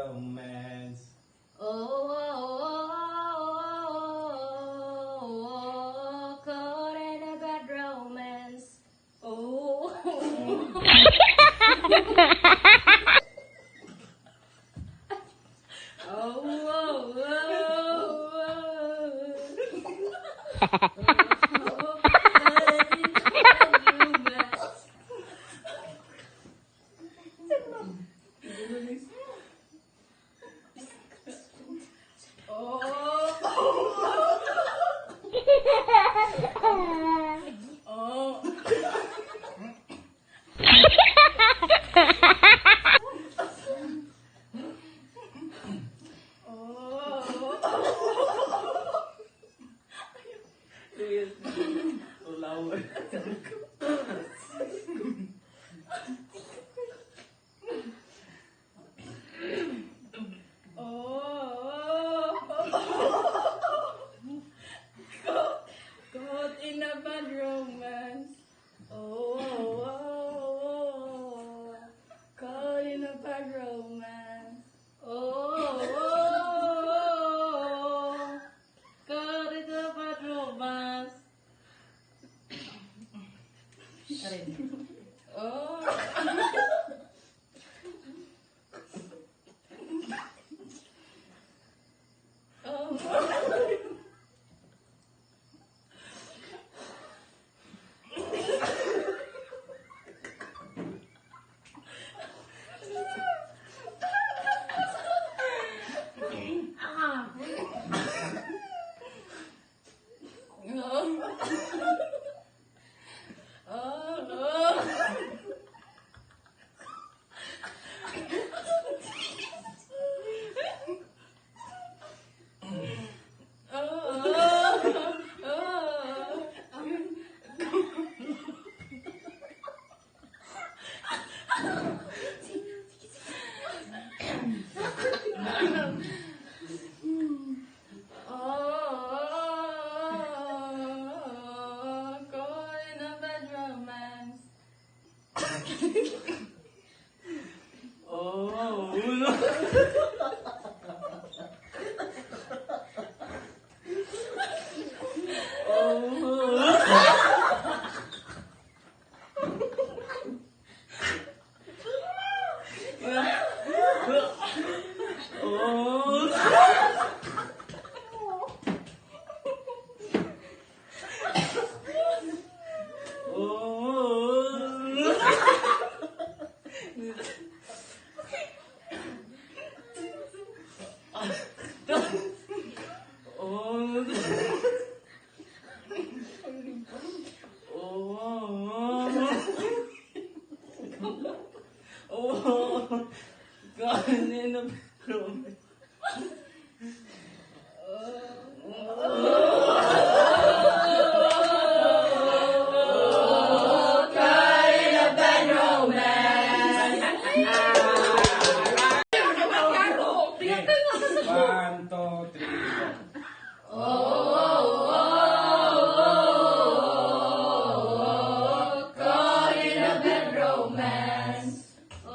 romance. Oh, caught in a bad romance. Oh. Oh, caught in a bad romance. Ulaw. Caught in a bad romance. Oh, caught in a bad romance. Oh, caught in a bad romance. Oh. Oh. Oh. Oh. Oh. Oh. Oh, caught in a bad romance. Oh, ulo. Oh. Oh. Oh. Oh. Oh. Oh. Gone in the room. One, two, three, four. Oh, caught in a bad romance. Oh,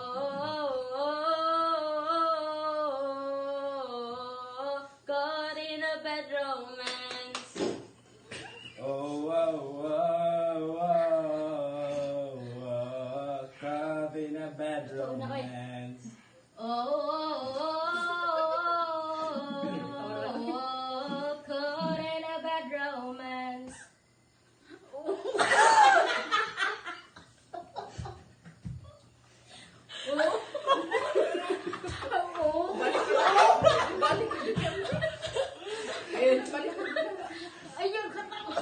caught in a bad romance. Oh, caught in a bad romance. Ayun, katawa.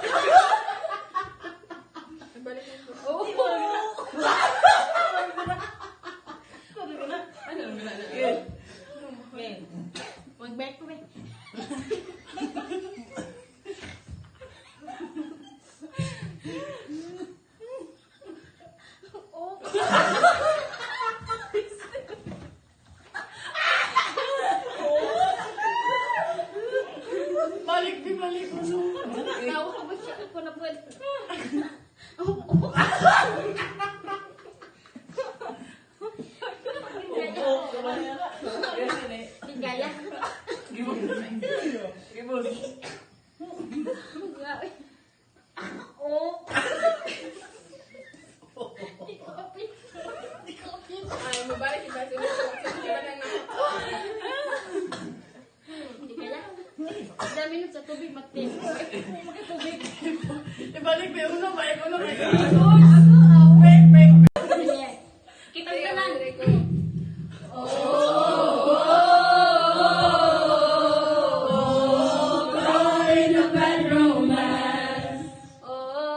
Mag-back ko ba? Balik, di balik. Tawa ka ba siya? Ako na pwede. Kaya. Gibos. Gibos. Grabe. Oh. Di ko kapit. Di ko kapit. Ay, mabalik iba sa sa na. Hindi kaya. Dami nun sa tubig matin. Tubig. Ibalik ba yung uno, balik uno, balik uno. Ako, ako. Break, break. Sige. Kitang tanan. In a bad romance. Oh.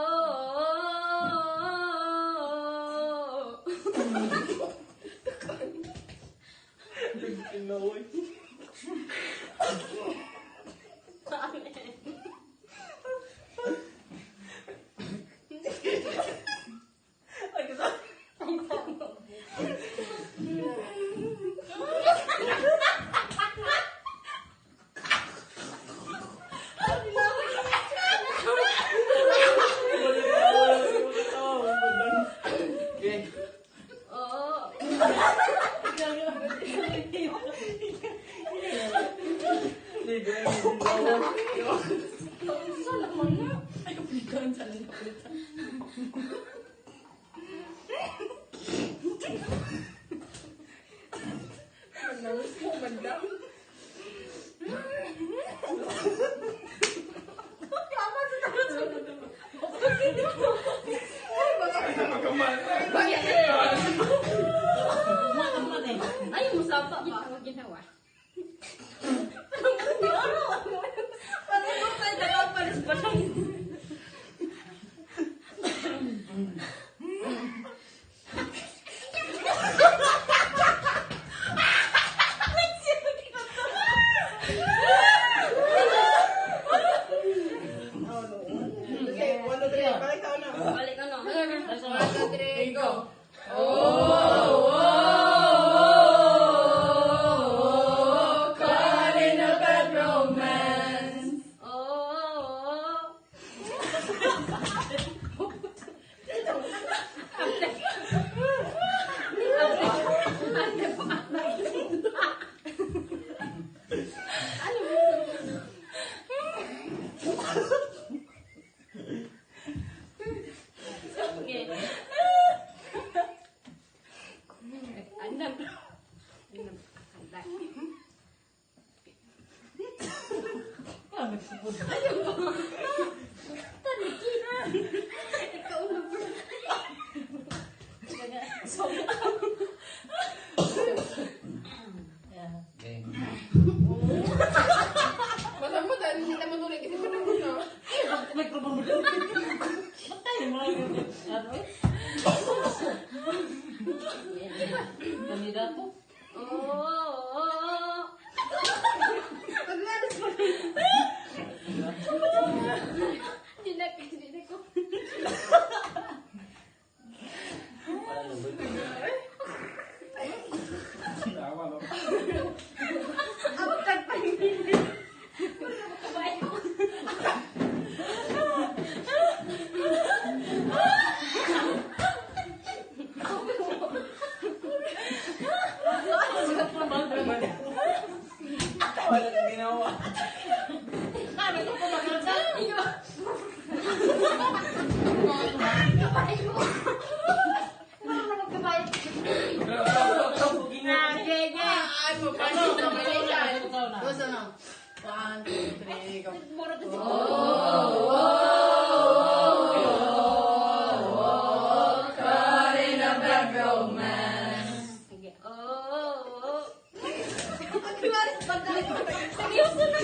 Pinoy. Ay, kasama. Okay. Oh. Hindi, ganun. Unsa naman na? Ay, kapulitan sa nila kapulitan. Manlawis mo, mandam. Ay, musapa pa. Ako ginawa. Parang mo tayo nakapalis pa lang. Okay, 1, 2, 3. Balik sa una. Balik ano? 1, 2, 3, go! Oh, caught in a bad romance. Oh. Okay. Anam. Anam. Anam. Ikaw na bro. Okay. Basta mo dahil hindi naman ulit kasi parang ano. Kandidato? Oh. Paglalas mo. Di na, di na ko. Tawa, no? Abtag pa rin. Kabayo. Wala kang ginawa. Kabayo. Parang naman kabayo. Ah, gege. Ay, mo pa siya kamalitan. Dos, ano? 1, 2, 3, go. Mura to si Caught in a bad romance. Sige. Oh. Paglalas pa tayo. Seryoso na.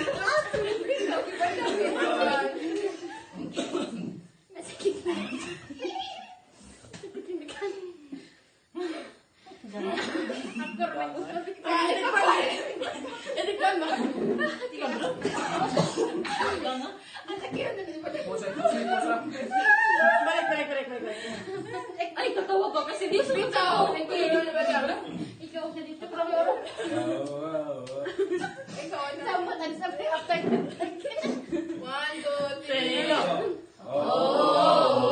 Nasa gitna. Ako rin nag-usap. Edit lang ba? Ang laki na nila pala. Pusa, pusa, pusa. Balik, balik, balik, balik, balik. Ay, katawa ba? Kasi dito Ikaw. Ikaw na dito. Oh, oh, oh. Ikaw na. Sama nagsabi after. 1, 2, 3, go! Oh.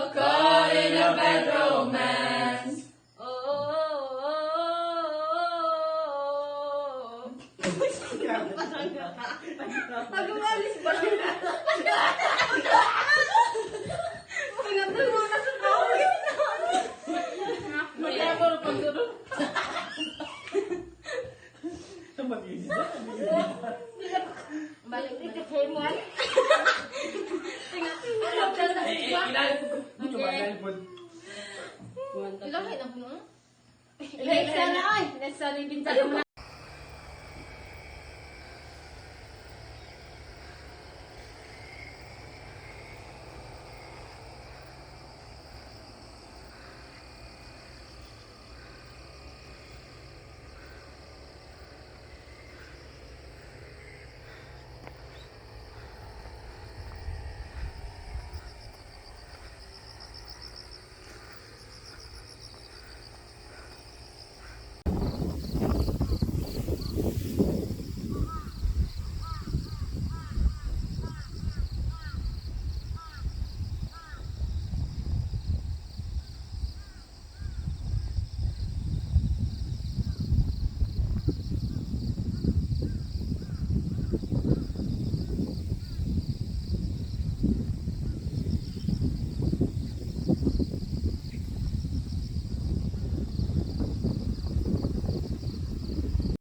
Caught in a bad romance. Oh. pagsunod. Mag-isip na. Balik, balik. Eh, eh, ilalim. Okay. Ilahi na po, no? Ilahi sana, ay. Ilahi sana yung bintana mo.